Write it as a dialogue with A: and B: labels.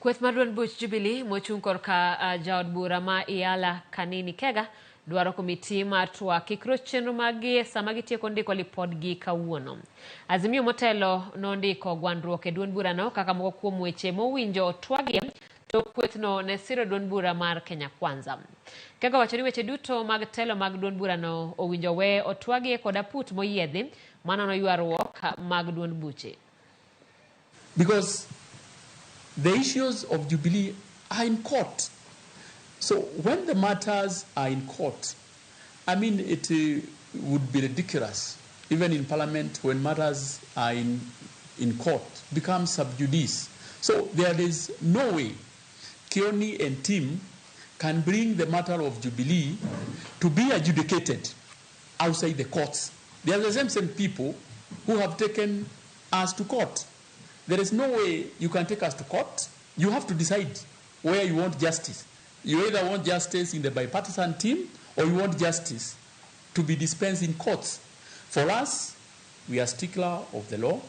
A: Kweth mar duond buch Jubilee mochung' korka jaod bura ma Iyala Kanini Kega dwaro komiti mar twak kik roch chenro maggi sama gitieko ndiko lipodgi kawuono. Azimio motelo nondiko gwandruok e duond burano kaka moko kuom weche mowinjo otwagie to kwethno ne siro duond bura mar Kenya Kwanza. Kega owacho ni weche duto mag telo mag duond burano owinjo we otwagie kod aput moyiedhi manono ywaruok mag duond buche.
B: Because the issues of Jubilee are in court. So when the matters are in court, I mean, it would be ridiculous, even in parliament, when matters are in court, become sub judice. So there is no way Kioni and team can bring the matter of Jubilee to be adjudicated outside the courts. They are the same people who have taken us to court. There is no way you can take us to court. You have to decide where you want justice. You either want justice in the bipartisan team or you want justice to be dispensed in courts. For us, we are stickler of the law.